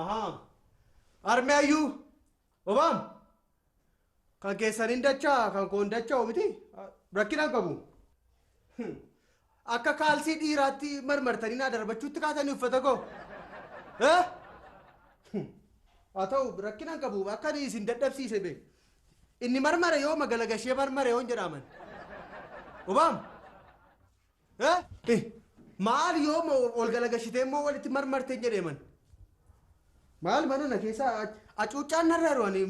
Ahaa. Harmee ayyuu. Obaam. Kan keessaniin dachaa kan koon dachaa miti rakkina hin qabu. Akka kaalsii dhiiraatti marmartanii naa darbachuutti kaatanii uffata koo. Haa ta'u rakkina hin qabu akka inni isin dadhabsiise beeku. Inni marmare yoo magalagashee marmare yoon jedhaman. Obaam. Maal yoo ol galagashitee immoo walitti marmarte jedheeman. Maal mana na keessa acuuccaan narra yeroo ani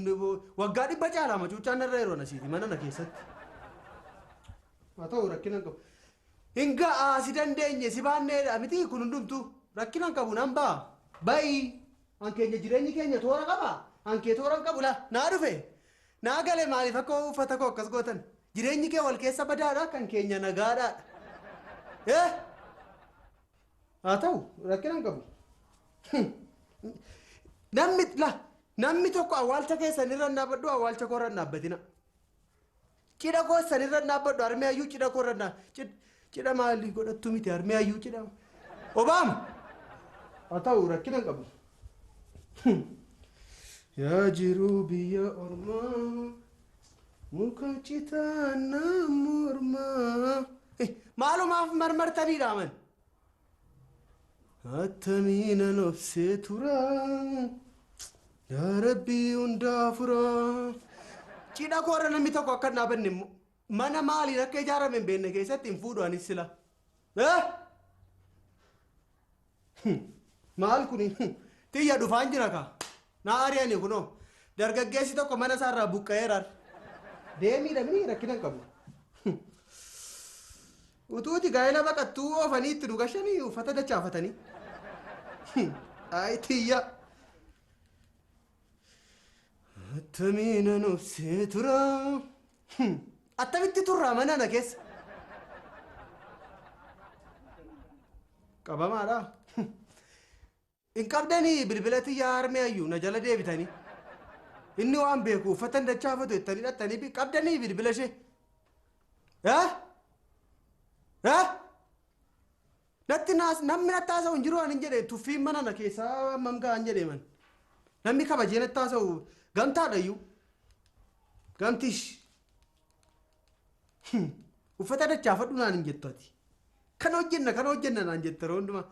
waggaa 100 caalaa acuuccaan narra yeroo asiiti mana na keessatti. Haa ta'u rakkina hin qabu. Hin ga'aa si dandeenye si baanneedha miti kun hundumtuu rakkina hin qabu nan ba'a. Ba'i an keenya jireenyi keenya toora qaba an kee toora hin qabu la naa dhufe naa gale maaliif akka uffata koo akkas gootan jireenyi kee wal keessa badaadha kan keenya nagaadha. Haa ta'u rakkina hin qabu. Namni la namni tokko awwaalcha keessan irra hin dhaabbadhu awwaalcha koo irra hin dhaabbatina. Cidha keessan irra hin dhaabbadhu harmee ayyuu cidha koo irra cidha maalii godhattu miti harmee ayyuu cidha. Obaam! Haa ta'u rakkina hin qabu. Yaa jiruu biyya ormaa muka citaa mormaa. Maalumaaf marmartaniidha aman. Attamiinan obsee tura. Yaa Rabbii hundaa fura. Cidha koorra namni tokko akka hin dhaabanne immoo mana maaliin akka ijaarame hin beekne keessatti hin fuudhu anis sila. Maal kuni? Tiyya dhufaan jira kaa. Naa ari'ani kunoo. Dargaggeessi tokko mana isaarraa buqqa'eera. Deemii dhabni rakkina hin qabu. Utuuti gaa'ela baqattuu oofanii itti nu gashanii uffata dachaafatanii. Ay tiyya. Attamiinan obsee tura. Attamitti turraa mana na keessa. Qabamaadha. Hin qabdanii bilbila tiyyaa harmee ayyuu na jala deebitanii. Inni waan beeku uffata hin dachaafatu jettanii dhattanii qabdanii bilbila ishee. Natti naas namni natti haasa'u hin jiru ani hin jedhe tuffiin mana na keessaa hammam ga'an jedhe man. Namni kabajee natti haasa'u gamtaadha iyyuu. Gamtish. Uffata dachaafadhu naan hin jettu ati. Kana hojjenna kana hojjenna naan jette yeroo hundumaa.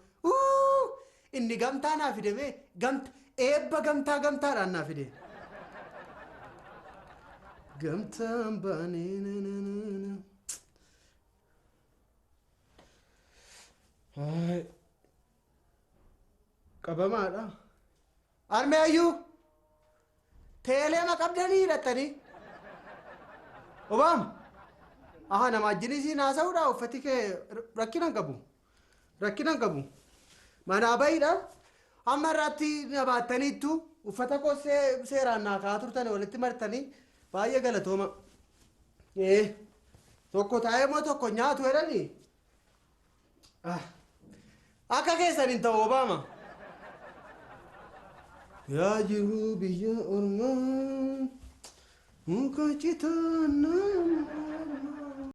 Inni gamtaa naa fide mee gamta eebba gamtaa gamtaadhaan naa fide. Gamtaan baanee na na na na. Haay. Qabamaadha. Harmee ayyuu teeleema qabdanii hidhattanii. Obaam. Aha nama wajjin siin haasa'uudha uffati kee rakkina hin qabu. Rakkina hin qabu. Manaa bahiidha. Amma irratti na baattaniittu uffata koo seeraan naa kaa'aa turtan walitti martanii baay'ee galatooma. Tokko taa'ee immoo tokko nyaatu jedhanii. Akka keessan hin ta'u Obaama. Yaa jiruu biyya ormaa muka citaa nama.